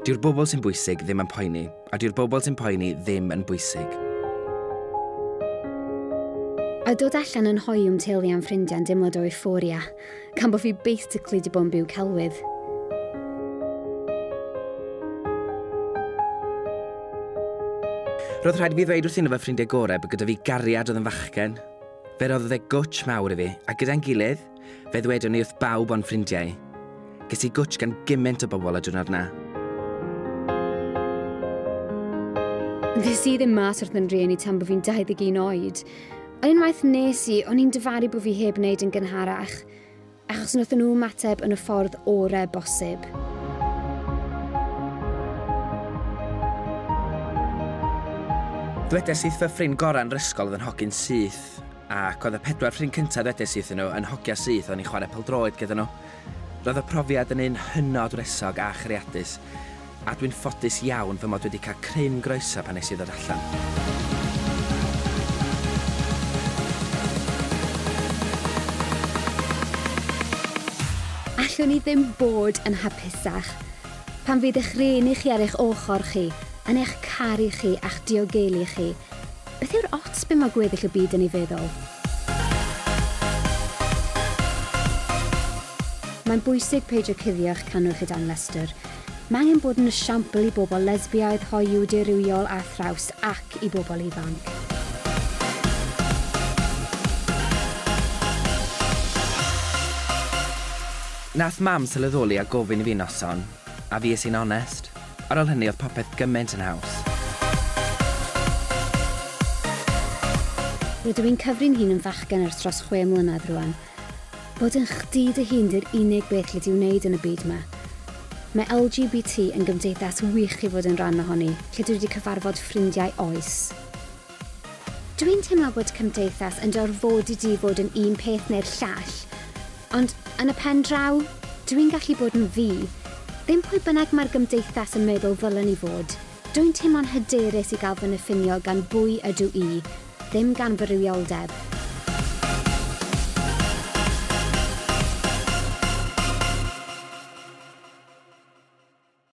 Dyw'r bobl sy'n bwysig ddim yn poeni, a dyw'r bobl sy'n poeni ddim yn bwysig. A dod allan yn hoyw i'm teulu a'n ffrindiau'n deimlad o euphoria, gan bod fi basically 'di bod yn byw celwydd. Roedd rhaid i fi ddweud wrth un o fy ffrindiau gorau bod gyda fi gariad oedd yn fachgen. Fe roddodd e gwtsh mawr i fi, a gyda'n gilydd, fe ddwedon ni wrth bawb o'n ffrindiau. Ges i gwtsh gan gymaint o bobl y diwrnod 'na. Ddes i ddim mas wrth yn rhieni tan bod fi'n 21 oed. Ond unwaith nes i, o'n i'n dyfaru bod fi heb wneud yn gynharach, achos wnaethon nhw ymateb yn y ffordd orau bosib. Dwedes i wrth fy ffrind gorau yn yr ysgol oedd yn hogyn syth, ac oedd y pedwar ffrind cyntaf dwedes i wrthyn nhw yn hogia syth o'n i'n chwarae pêl-droed gyda nhw. Roedd y profiad yn un hynod wresog a chariadus, a dwi'n ffodus iawn fy mod wedi cael cryn groeso pan nes i ddod allan. Allwn i ddim bod yn hapusach. Pan fydd eich rhieni chi ar eich ochr chi, yn eich caru chi a'ch diogelu chi, beth yw'r ots be mae gweddill y byd yn ei feddwl? Mae'n bwysig peidio cuddio eich cannwyll o dan lestr. Mae angen bod yn esiampl i bobl lesbiaidd, hoyw, deurywiol a thraws ac i bobl ifanc. Nath mam sylweddoli a gofyn i fi noson, a fues i'n onest. Ar ôl hynny oedd popeth gymaint yn haws. Rydw i'n cyfri'n hun yn fachgen ers dros 6 mlynedd rwan. Bod yn chdi dy hun 'di'r unig beth alli di wneud yn y byd 'ma. Mae LGBT yn gymdeithas wych i fod yn rhan ohoni, lle dwi wedi cyfarfod ffrindiau oes. Dwi'n teimlo bod cymdeithas yn dy orfodi di fod yn un peth neu'r llall, ond yn y pen draw, dwi'n gallu bod yn fi, ddim pwy bynnag mae'r gymdeithas yn meddwl ddylen i fod. Dwi'n teimlo'n hyderus i gael fy niffinio gan bwy ydw i, ddim gan fy rhywioldeb.